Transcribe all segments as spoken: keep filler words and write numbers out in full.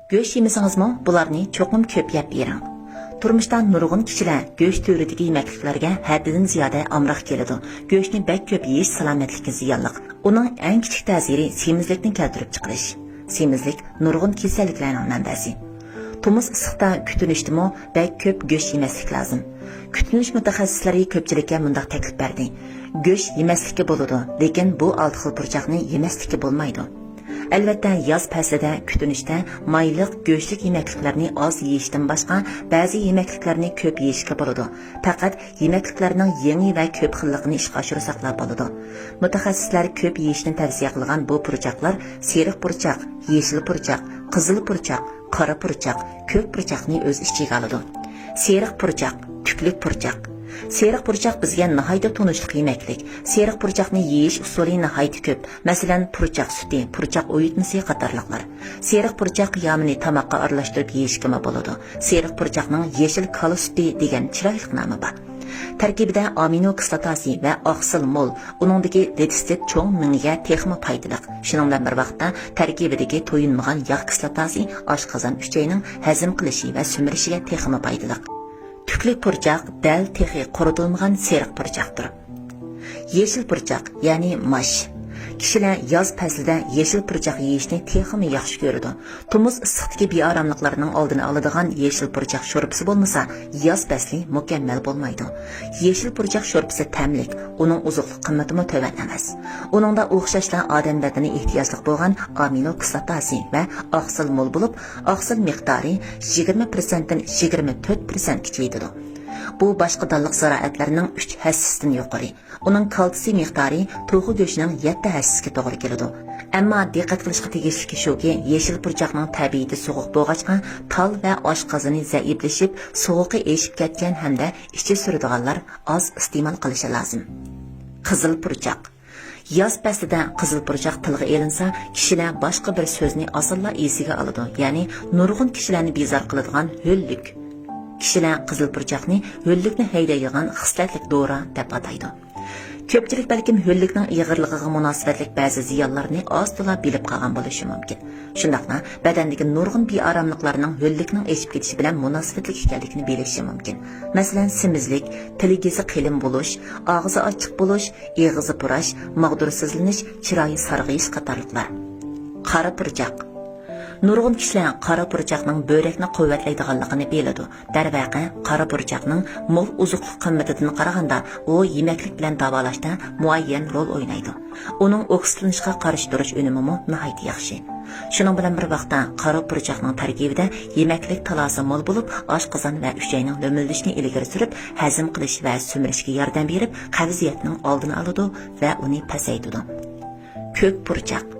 گۆش يېمىسىڭىزمۇ، بۇلارنى چوقۇم كۆپ يەپ بېرىڭ. تۇرمۇشتا نۇرغۇن كىشىلەر گۆش تۈرىدىكى يېمەكلىكلەرگە ھەددىدىن زىيادە ئامراق كېلىدۇ. گۆشنى بەك كۆپ يېيىش سالامەتلىككە زىيانلىق. ئۇنىڭ ئەڭ كىچىك تەسىرى سېمىزلىكنى كەلتۈرۈپ چىقىرىش. سېمىزلىك نۇرغۇن كېسەللىكلەرنىڭ مەنبەسى. تومۇز ئىسسىقتا كۈتۈنۈشتىمۇ بەك كۆپ گۆش يېمەسلىك لازىم. كۈتۈنۈش مۇتەخەسسىسلىرى كۆپچىلىككە مۇنداق تەكلىپ بەردى: گۆش يېمەسلىككە بولىدۇ، لېكىن بۇ ئالتە خىل پۇرچاقنى يېمەسلىككە بولمايدۇ. ئەلۋەتتە، ياز پەسلىدە كۈتۈنۈشتە مايلىق، گۆشلۈك يېمەكلىكلەرنى ئاز يېيىشتىن باشقا، بەزى يېمەكلىكلەرنى كۆپ يېيىشكە بولىدۇ. پەقەت يېمەكلىكلەرنىڭ يېڭى ۋە كۆپ خىللىقىنى ئىشقا ئاشۇرساقلا بولىدۇ. مۇتەخەسسىسلەر كۆپ يېيىشنى تەۋسىيە قىلغان بۇ پۇرچاقلار سېرىق پۇرچاق، يېشىل پۇرچاق، قىزىل پۇرچاق، قارا پۇرچاق، كۆك پۇرچاقنى ئۆز ئىچىگە ئالىدۇ. سېرىق پۇرچاق، تۈكلۈك پۇرچاق. سېرىق پۇرچاق بىزگە ناھايىتى تونۇشلۇق يېمەكلىك. سېرىق پۇرچاقنى يېيىش ئۇسۇلى ناھايىتى كۆپ. مەسىلەن، پۇرچاق سۈتى، پۇرچاق ئويۇتمىسى قاتارلىقلار. سېرىق پۇرچاق قىيامىنى تاماققا ئارىلاشتۇرۇپ يېيىشكىمۇ بولىدۇ. سېرىق پۇرچاقنىڭ يېشىل كالا سۈتى دېگەن چىرايلىق نامى بار. تەركىبىدە ئامىنو كىسلاتاسى ۋە ئاقسىل مول، ئۇنىڭدىكى لېتىستىت چوڭ مېڭىگە تېخىمۇ پايدىلىق. شۇنىڭ بىلەن بىر ۋاقىتتا، تەركىبىدىكى تويۇنمىغان ياغ كىسلاتاسى ئاشقازان ئۈچەينىڭ ھەزىم قىلىشى ۋە سۈمۈرۈشىگە تېخىمۇ پايدىلىق. تۈكلۈك پۇرچاق دەل تېخى قۇرۇتۇلمىغان سېرىق پۇرچاقتۇر. يېشىل پۇرچاق، يەنى ماش. كىشىلەر ياز پەسلىدە يېشىل پۇرچاق يېيىشنى تېخىمۇ ياخشى كۆرىدۇ. تومۇز ئىسسىقتىكى بىئاراملىقلارنىڭ ئالدىنى ئالىدىغان يېشىل پۇرچاق شورپىسى بولمىسا، ياز پەسلى مۇكەممەل بولمايدۇ. يېشىل پۇرچاق شورپىسى تەملىك، ئۇنىڭ ئوزۇقلۇق قىممىتىمۇ تۆۋەن ئەمەس. ئۇنىڭدا ئوخشاشلا ئادەم بەدىنى ئېھتىياجلىق بولغان ئامىنو كىسلاتاسى ۋە ئاقسىل مول بولۇپ، ئاقسىل مىقدارى يىگىرمە پىرسەنتتىن يىگىرمە تۆت پىرسەنتكىچە يېتىدۇ. بۇ باشقا دانلىق زىرائەتلەرنىڭ ئۈچ ھەسسىسىدىن يۇقىرى. ئۇنىڭ كالتسىي مىقدارى توخۇ گۆشىنىڭ يەتتە ھەسسىسىگە توغرا كېلىدۇ. ئەمما دىققەت قىلىشقا تېگىشلىكى شۇكى، يېشىل پۇرچاقنىڭ تەبىئىتى سوغۇق بولغاچقا، تال ۋە ئاشقازىنى زەئىپلىشىپ، سوغۇقى ئېشىپ كەتكەن ھەمدە ئىچى سۈرىدىغانلار ئاز ئىستېمال قىلىشى لازىم. قىزىل پۇرچاق. ياز پەسلىدە قىزىل پۇرچاق تىلغا ئېلىنسا، كىشىلەر باشقا بىر سۆزنى ئاسانلا ئېسىگە ئالىدۇ، يەنى نۇرغۇن كىشىلەرنى بىزار قىلىدىغان ھۆللۈك. كىشىلەر قىزىل پۇرچاقنى ھۆللۈكنى ھەيدەيدىغان خىسلەتلىك دورا دەپ ئاتايدۇ. كۆپچىلىك بەلكىم ھۆللۈكنىڭ ئېغىرلىقىغا مۇناسىۋەتلىك بەزى زىيانلارنى ئاز-تولا بىلىپ قالغان بولۇشى مۇمكىن. شۇنداقلا بەدەندىكى نۇرغۇن بىئاراملىقلارنىڭ ھۆللۈكنىڭ ئېشىپ كېتىشى بىلەن مۇناسىۋەتلىك ئىكەنلىكىنى بىلىشى مۇمكىن. مەسىلەن، سېمىزلىك، تىلى گېزى قېلىن بولۇش، ئاغزى ئاچچىق بولۇش، ئېغىزى پۇراش، ماغدۇرسىزلىنىش، چىرايى سارغىيىش قاتارلىقلار. قارا پۇرچاق. نۇرغۇن كىشىلەر قارا پۇرچاقنىڭ بۆرەكنى قۇۋۋەتلەيدىغانلىقىنى بىلىدۇ. دەرۋەقە، قارا پۇرچاقنىڭ مول ئوزۇقلۇق قىممىتىدىن قارىغاندا، ئۇ يېمەكلىك بىلەن داۋالاشتا مۇئەييەن رول ئوينايدۇ. ئۇنىڭ ئوكسىدلىنىشقا قارشى تۇرۇش ئۈنۈمىمۇ ناھايىتى ياخشى. شۇنىڭ بىلەن بىر ۋاقىتتا، قارا پۇرچاقنىڭ تەركىبىدە يېمەكلىك تالاسى مول بولۇپ، ئاشقازان ۋە ئۈچەينىڭ لۆمۈلدىشىنى ئىلگىرى سۈرۈپ، ھەزىم قىلىش ۋە سۈمۈرۈشكە ياردەم بېرىپ، قەۋزىيەتنىڭ ئالدىنى ئالىدۇ ۋە ئۇنى پەسەيتىدۇ. كۆك پۇرچاق.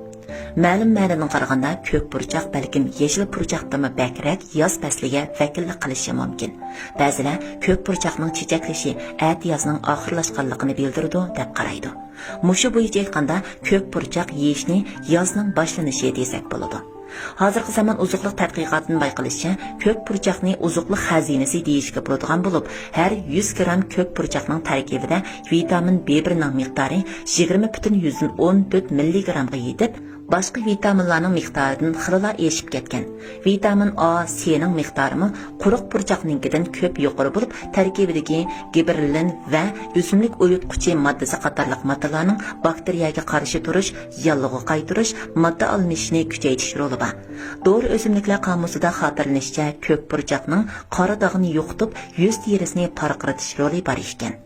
مەلۇم مەنىدىن قارىغاندا، كۆك پۇرچاق بەلكىم يېشىل پۇرچاقتىنمۇ بەكرەك ياز پەسلىگە ۋەكىللىك قىلىشى مۇمكىن. بەزىلەر كۆك پۇرچاقنىڭ چېچەكلىشى ئەتىيازنىڭ ئاخىرلاشقانلىقىنى بىلدۈرىدۇ، دەپ قارايدۇ. مۇشۇ بويىچە ئېيتقاندا، كۆك پۇرچاق يېيىشنى يازنىڭ باشلىنىشى دېسەك بولىدۇ. ھازىرقى زامان ئوزۇقلۇق تەتقىقاتىدىن بايقىلىشىچە، كۆك پۇرچاقنى ئوزۇقلۇق خەزىنىسى دېيىشكە بولىدىغان بولۇپ، ھەر يۈز گرام كۆك پۇرچاقنىڭ تەركىبىدە ۋىتامىن بى بىرنىڭ مىقدارى يىگىرمە پۈتۈن يۈزدىن ئون تۆت مىللىگرامغا يېتىپ، باشقا ۋىتامىنلارنىڭ مىقدارىدىن خېلىلا ئېشىپ كەتكەن. ۋىتامىن ئا، سىنىڭ مىقدارىمۇ قۇرۇق پۇرچاقنىڭكىدىن كۆپ يۇقىرى بولۇپ، تەركىبىدىكى گىبېرېللىن ۋە ئۆسۈملۈك ئويۇتقۇچى ماددىسى قاتارلىق ماددىلارنىڭ باكتېرىيەگە قارشى تۇرۇش، ياللۇغى قايتۇرۇش، ماددا ئالمىشىشنى كۈچەيتىش رولى بار. دورا ئۆسۈملۈكلەر قامۇسىدا خاتىرىلىنىشىچە، كۆك پۇرچاقنىڭ قارا داغنى يوقىتىپ، يۈز تېرىسىنى پارقىرىتىش رولى بار ئىكەن.